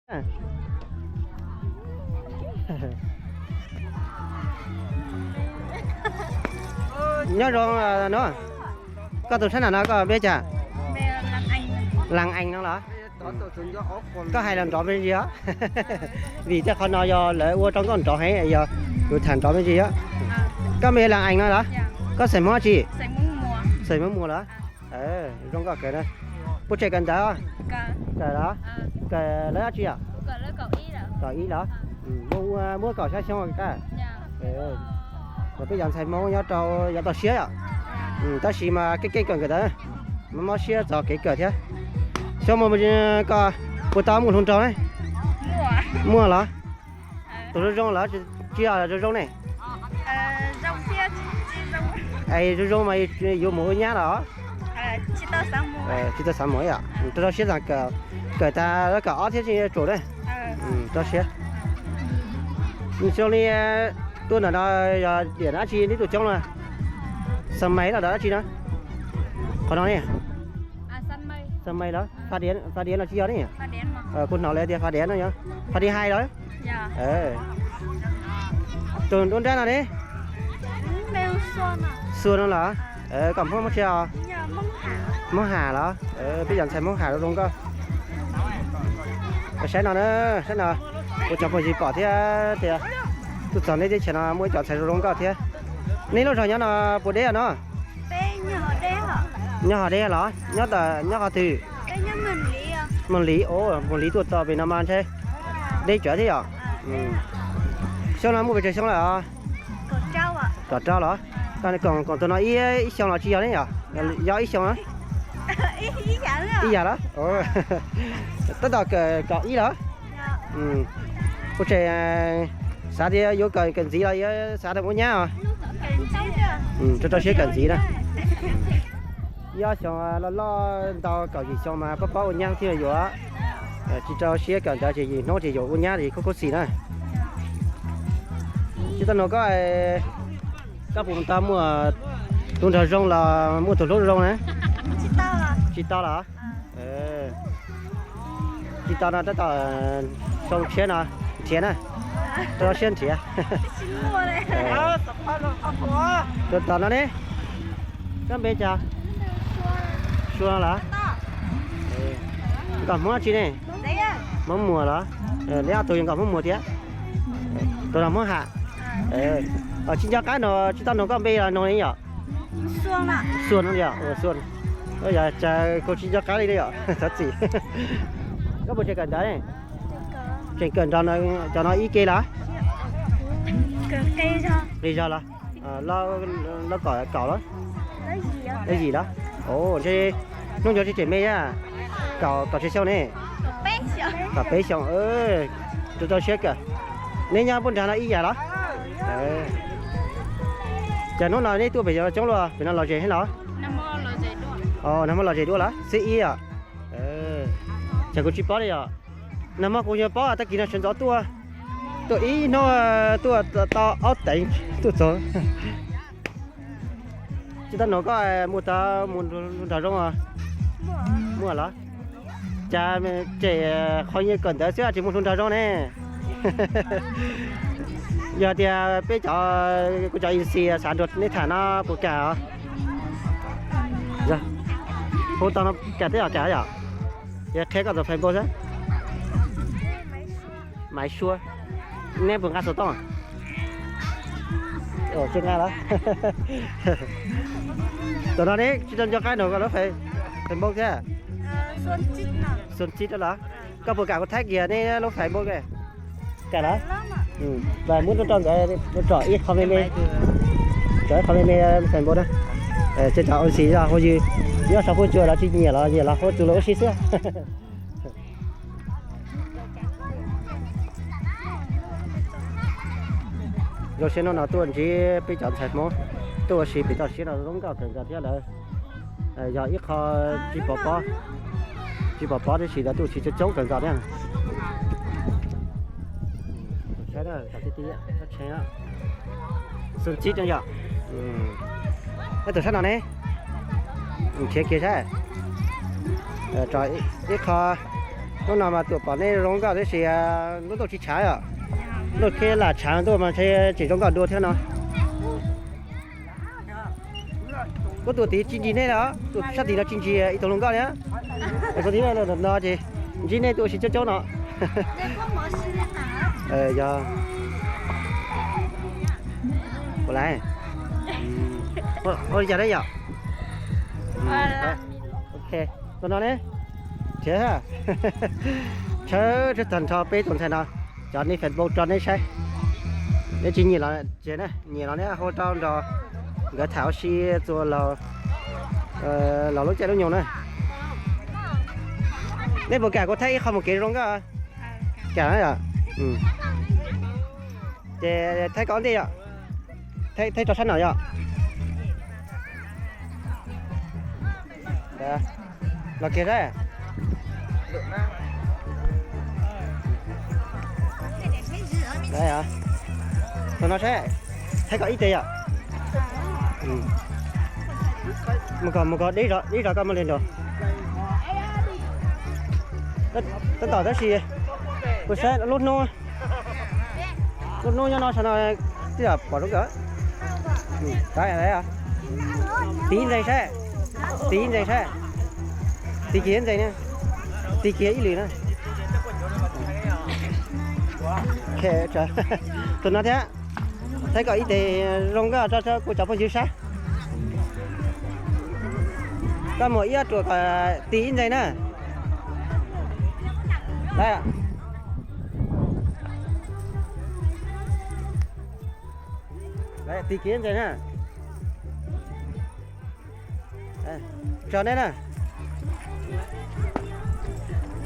Nyob zoo no, koj tus sab nram no koj npe cas? Las Ees no los? Koj hais los nrov me ntsis os. Vim tej qhov no yog lawv ua rau nkauj nrov heev, yog yus tham nrov me ntsis os. Koj npe Las Ees no los? Koj xeem Hmoob tsi? Xeem Hmoob Muas los? Zoo nkauj kawg na. Puas tseg kawm ntawv? Kawm los? Kawm lawv dab tsi yom? Kaum ib los? Muaj kaum xya xyoo qab. Peb cov ntxhais Hmoob nyob rau yav toj siab yom. Tab sis mas keej keej kawm nkawm ntawv, mob siab txog kev kawm thiab. Xyoo no koj puas tau muaj hluas nraug ne? Muaj los? Tus zoo zoo los tsis yog zoo zoo ne? Es zoo zoo mas yuav mus ua nyab los? Tsis tau xav mus yom, rau rau siab tag kawm, kawm tas kaum ob thiab tsis tsum ne. Rau siab. Xyoo li tuaj ntawm no yog tiam dab tsi neb tuaj coob na? Xas mais los dab tsi na? Qhov no ne? Xas mais los? Fas diav los tsis yog ne? Kuv hnov lawv tias fas diav no yog fas diav hais los? Tus nruab nrab no ne? Xua no los? Koj Hmoob muab tsi os? Hmoob Ham los? Peb cov ntxhais Hmoob Ham zoo zoo nkauj. Saib no, saib no, kuv cov phooj ywg pom thiab tias tuaj txog neb teb chaws no muaj ib cov ntxhais zoo zoo nkauj thiab. Neb lub zos nyob no puas deb no? Nyob hov deb los? Nyob, nyob qhov twg? Moos Liv, Moos Liv tuaj txog pem no mas ntshe deb tsawv thiab yom. Xyoo no muaj pes tsawg xyoo lawm os? Kaum rau los? Koj koom tus no ib xyoo los tsis yog ne yom? Yog ib xyoo na? Ib yam los? Tab tom kawm kaum ib los? Puas tseg xav tias yuav kawm kawm ntxiv los yuav xav tias ua nyab os? Rau rau siab kawm ntxiv na. Ib ob xyoo loj loj ntau kaum yim xyoo mas pob pob ua nyab thiaj yuav. Tsis rau siab kawm ntawv ces yim hnub ces yuav ua nyab ces khuv khuv xim na. Tsis tau nug koj, koj puas tau muaj tus nraug zoo los muaj tus hlub zoo na? Tsis tau los? Tsis tau no tab tom xyoo tshiab no nrhiav na, rau siab nrhiav. Tus tom no ne, koj npe cas? Sua los? Nkauj Hmoob tsi ne? Hmoob Muas los? Neb ob tug yog nkauj Hmoob Muas thiab? Tus no Hmoob Ham. Tsis nco qab no tsis tau nug koj npe los nug ne yom? Xua no yom, Xua. Yog cas kuv tsis nco qab li ne yom, thov txim. Koj puas tseg kawm ntawv ne? Tseem kawm nrog cov no ib ke los? Qis zog los? Lab kaum los? Lab yim los? Ntshe hnub nyoog tsis tsem me, kaum, kaum tsawg xyoo ne? Kaum peb xyoo. Tus rau siab kawm. Neb nyob puag nrag no ib yam los? Cas hnub no neb tuaj pem coob luaj, pem no lom zem heev los? Nag hmo lom zem dua los? Xiab ib os. Cas kuv tsis paub li os. Nag hmo kuv yuav paub tag kis no sawv ntxov tuaj, tuaj ib hnub tuaj tau ob teev tuaj txog. Tsis tau nug koj mus tau mus hluas nraug zoo os? Muaj los? Cas tsem qhov yeej kawm ntawv xwb tsis muaj hluas nraug zoo ne? Yog tias peb cov, kuv cov agency xav nrog neb tham no puas kam os? Hu tau no kam teb os, kam yom? Yog qhia koj tus Facebook xwb. Maiv Suab. Neb puas nqa xov tooj? Tsis nqa los? Tam no ne tsis tau nco qab nug koj lub Facebook thiab. Xua Txib los? Koj puas kam kuv thaij kiag neb lub Facebook? Kam los? Muab rau nkawd tsom ib qho me me, tsom ib qho me me Facebook na. Ces cov agency yog hu yws, nyob saum huab cua los tsis nyiam los nyiam los hu tus los ua si xwb. Zoo siab hnub no tuaj ntsib peb cov ntxhais Hmoob tuaj ua si pem toj siab no zoo nkauj kawg nkaus thiab lawm. Yog ib qho tsis pom pob, tsis pom pob tiam sis lawv tuaj ua si coob coob kawg nkaus thiab. Saib, Xua Txib yom. Tus sab no ne, nrhiav kiag saib. Tsom ib qho Hnub no mas tuaj pom nej zoo nkauj tab sis ntuj tsis tshav os. Ntuj khiav lam tshav ntuj mas ntshe tseem zoo nkauj dua thiab no. Kuv tuaj tid tsis ntsib nej los, tuaj sab tid no tsis ntsib ib tug hluas nkauj li. Kuv twb no ces ntsib nej tuaj ua si caub caub no. Yog. Ua li cas ne yom? Ok, tus no ne, thiab tshawb tshawb tag nrho peb tus ntxhais no cov nick Facebook rau neb saib. Neb tsis nyiam los tsis nyiam los neb hu rau nrog nkawd tham ua si txuas laus lub caij lub nyoog na. Neb puas kam kuv thaij ib qho mus kev zoo nkauj? Kam. Ces thaij koj ntej yom, thaij rau sab no yom. Los kiag saib. Tus no saib, thaij koj ib teg yom. Mus koj, mus koj, deb zog koj muaj li nrog. Tab tom tab sis kuv saib lub hnub, lub hnub nyob no saum no twb pom zoo kawg. Tiv ntxees saib, tiv ntxees saib, tiv kiag ntxees na, tiv kiag ib lwm na. Tus no thiab, thaij kom ib teg zoo nkauj rau kuv cov phooj ywg saib. Koj mus ib ob ruam kom tiv ib ntxees na. Tiv kiag ntxees na. Tso neb na.